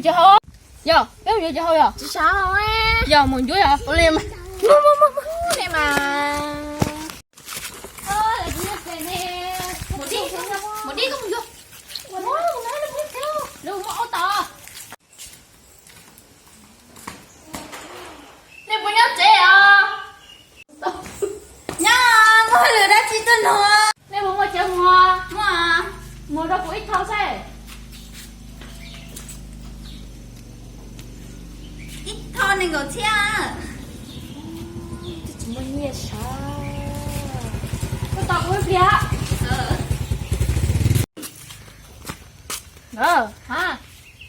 Cov hau, yog peb mus yuav cov hau yog? Yog mus ncuav yog? Nej puas nyob tsev os? Nyob, muaj hauj lwm dab tsi tuaj nug? Nej puas muaj cawv muag? Muaj, muag rau kuv ib tho saib. Ib tho nees nkaum txhiab. Tsis muaj nyiaj sav. Koj tos kuv ib pliag.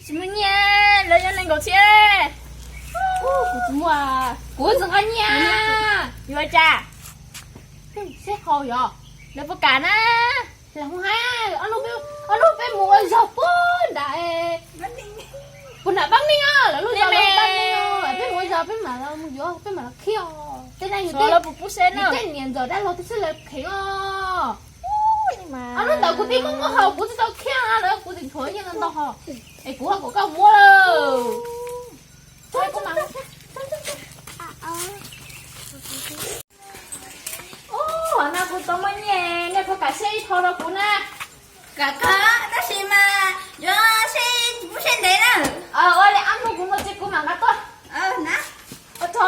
Tsis muaj nyiaj, lawv yuav nees nkaum txhiab. Kuv tsis muaj, kuv tsis nqa nyiaj. Yuav cas? Seb qhov yog lawv puas kam na. Ob hnub peb mus ua zog puag nram, puag nram Paj Neeg os, lawv lub zos Paj Neeg os, peb mus ua zog peb mam los mus yuav, peb mam los khiav os. Tej no yus tej niam ntxawm dab laug tej xwb lawv kheev os. Ob hnub ntawd kuv twb muaj muaj hau kuv tsis tau khiav lawm, kuv tsis thuav nyiaj ntau hau. Es kuv ho kom koj muab lawm. Ub, no kuv tau muaj nyiaj, nej puas kam seb ib tho rau kuv na? Kam kawg, tab sis mas yuav seb tsis pub seb ntev na. Ua li ob hnub kuv muaj txiag kuv mam nqa tuaj. Ua tso.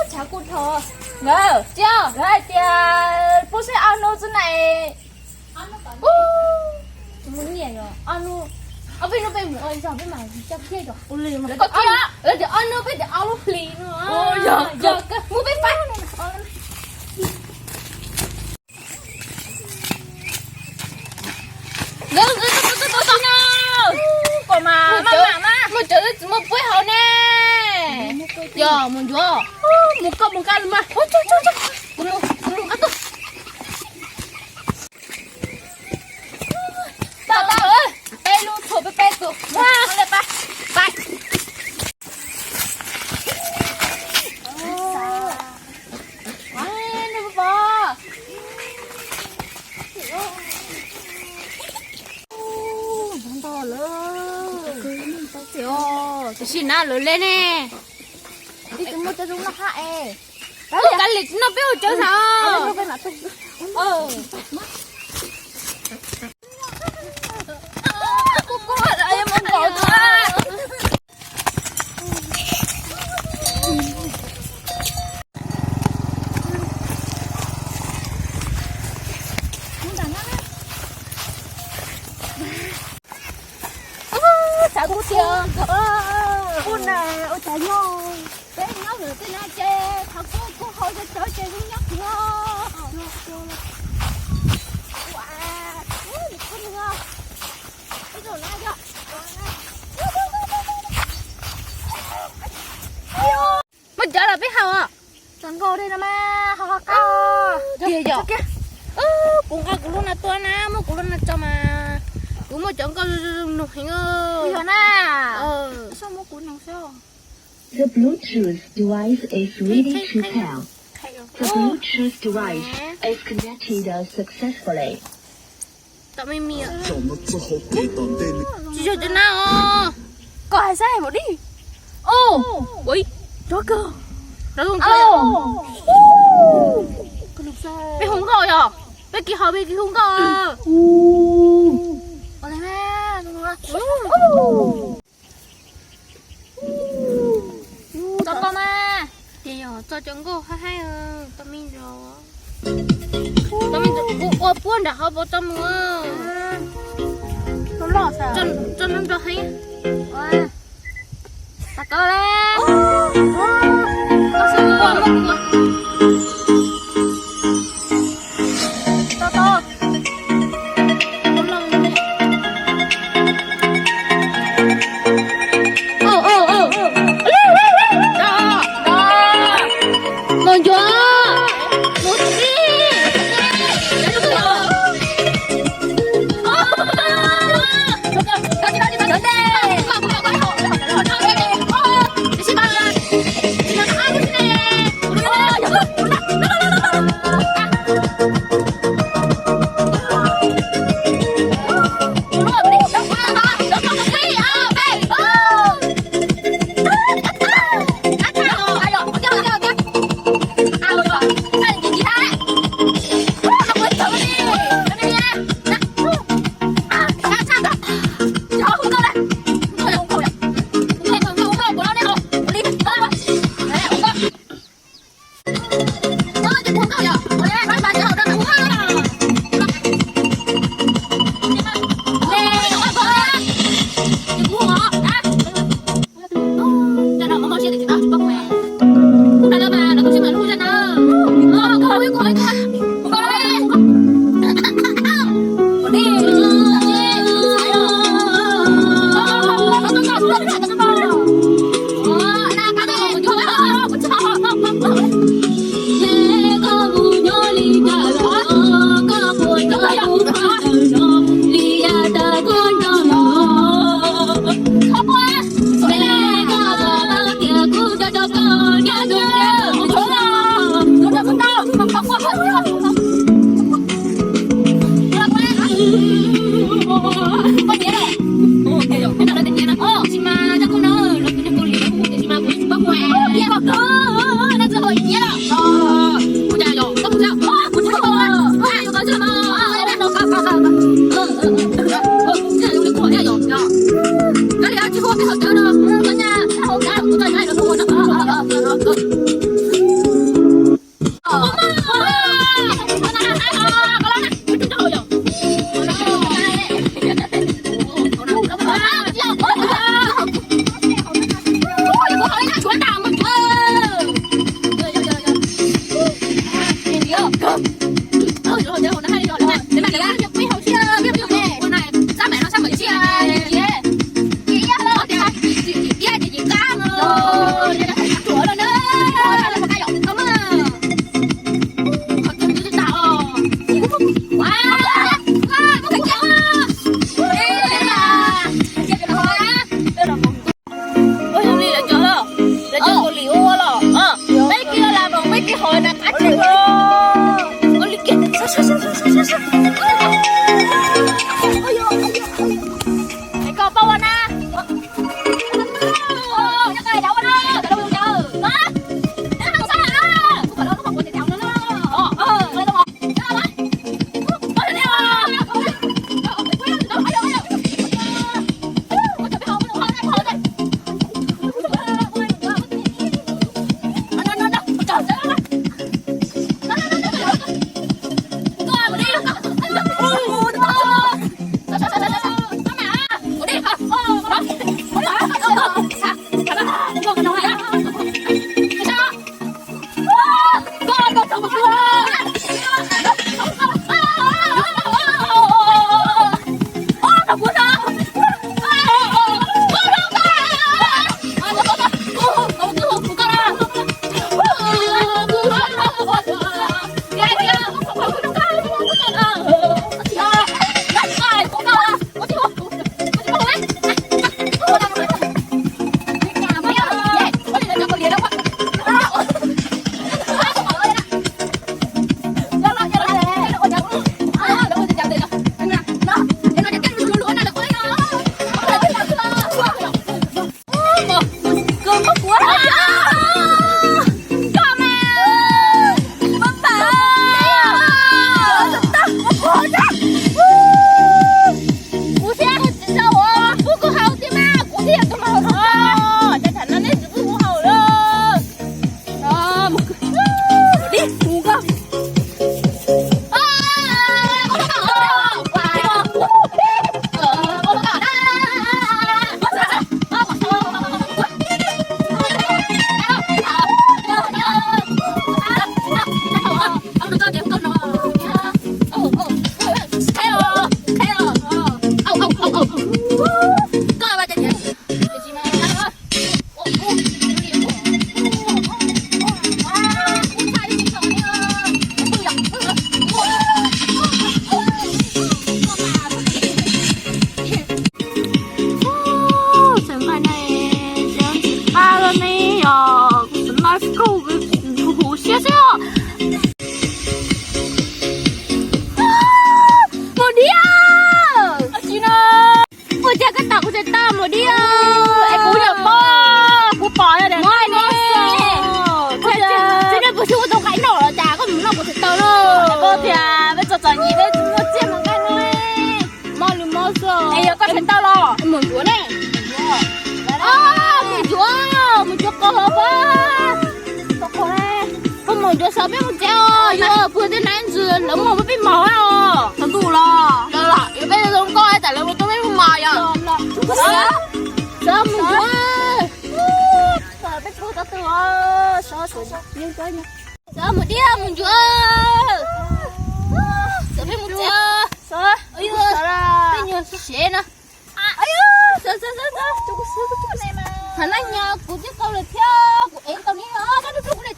Tshav kuj dhau. Nkawd, tsis yog lawv hais tias pub seb ob hnub xwb na. Ub, tsis muaj nyiaj yog ob hnub, ob peb hnub peb mus ua zog peb mam coj kiag yog. Lawv tias ob hnub peb tias ob lub hlis no. Yog kawg, muab peb faib. Kom mas muaj cawv tsis muaj puab hauv ne. Yog mus ncuav, mus koj mus nqa los mas. Kuv mus, kuv mus nqa tuaj. Tau tau, peb lub txhua peb peb tus. Pais. Ntau lawm. Tiam sis na lawv le ne. Ib tsis muaj cov zoo noj hab es. Ub, kav liam tsis noj peb ua cawv xav. Tshav kub tiag. Kuv na, ua cas yog peb nyob ntawm tej no ces tshav kub kub hau cov cawv ces zoo nyob kawg. Ua, ua, ua, ib zaug na yog. Muaj cawv los peb haus os. Cov nkauj li no mas haus haus qab. Kuv nqa kuv lub no tuaj na, muab kuv lub no tso mas. Kuv muaj cov nkauj zoo zoo nug heev. Kuv yog na. Muab kuv nug xwb. The Bluetooth device is ready to pair. The Bluetooth device is connected successfully. Tsis yog cov na os. Koj hais saib mam li. Ua, rov kawg. Peb hu nkauj yog, peb kis haus peb kis hu nkauj. Tso tau mas. Ces yog tso cov nkauj haib haib, tau me ntsis, tau me ntsis, kuv ua puab nram hauv paus tso mus. Tso nrog nrog heev. Mus ncuav, mus txij. Ua li lawv cov los, lawv cov Kaus Lim ua los, peb kis los mus peb kis hauv na qab tseem los. Ua li kiag. Es koj paub ua na. Kuv thiab, kuv kuj haus thiab mas, kuv thiab tus mas haus os. Cov tham no nej tsis pub kuv haus lawm. Dib, kuv koj. Xeem nqaij ne, xeem nqaij ne yog, xeem nqaij kauj, huv siab xwb os. Mus dib. Ua cas koj tom kuv tseem tau mus dib. Es kuv yog pob, kuv pom yog dab tsi ne. Tsis nej puas tsis ua tau nqaij noj los cas koj mus noj kuv tseem tau no. Pob tias peb txom txom nyem peb tsis muaj txiaj mus nqaij no. Mob li mob xwb. Es yog koj tseem tau los mus ncuav ne. Mus ncuav, mus ncuav qos hauv pob. Koj mus ncuav xov peb mus tsev os, yog puag tej nab ntxwg lawv muaj peb mos os. Tsaus ntuj los, yog peb zoo nkauj tas lawv mus tau peb mus mos yog. Xov mus ncuav. Xov mus dib mus ncuav. Xov peb mus tsev. Peb nyuag siav no. Thaum no nyog kuv twb tau lawm thiab, kuv ev tau neb os, koj rub rub kuv lawm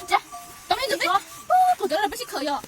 thiab. Tau me ntxuv peb, kuv cov lawm peb sib khawm yog.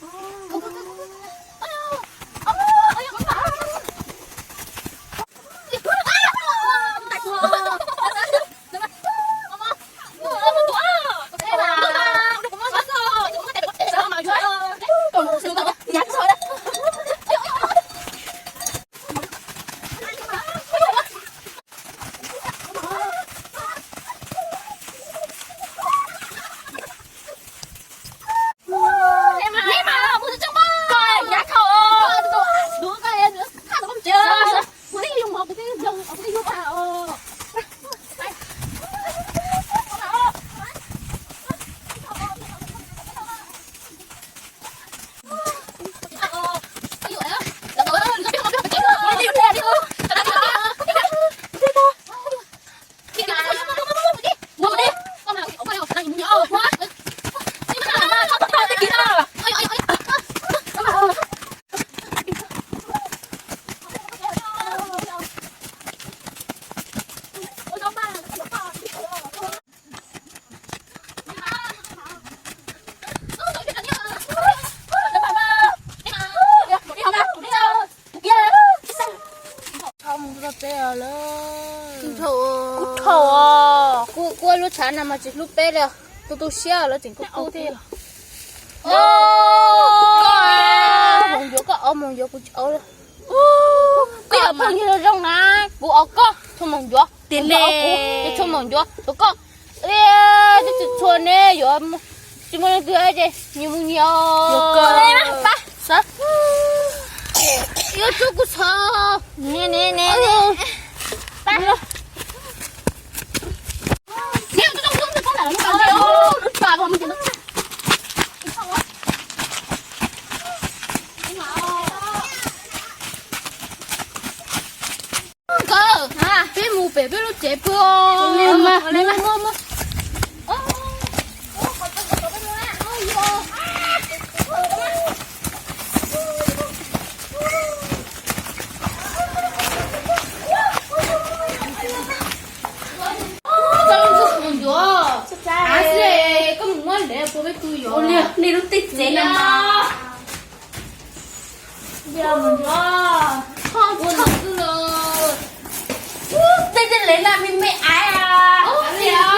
Kuv dhau os. Kuv ua lub tshav no mas tsis hlub peb li, tu tu siab lawv tseem kub kub thiab. Moos ncuav koj, ob moos ncuav kuv tsis ob li. Koj yog phooj ywg zoo zoo na, kuv ob koj, txhua moos ncuav, kuv ncuav ob kuv, ces txhua moos ncuav, txhua koj. Twb tsis txhua ne yuav, tsis muaj leej twg ces nyias mus nyias. Yuav tsuj kuv txhov. Nkawd, peb mus pem peb lub tsev pw. Koj mus muab lev puag peb pw yom. Nej lub teb tsev no. Tej tej lev na me me aiv.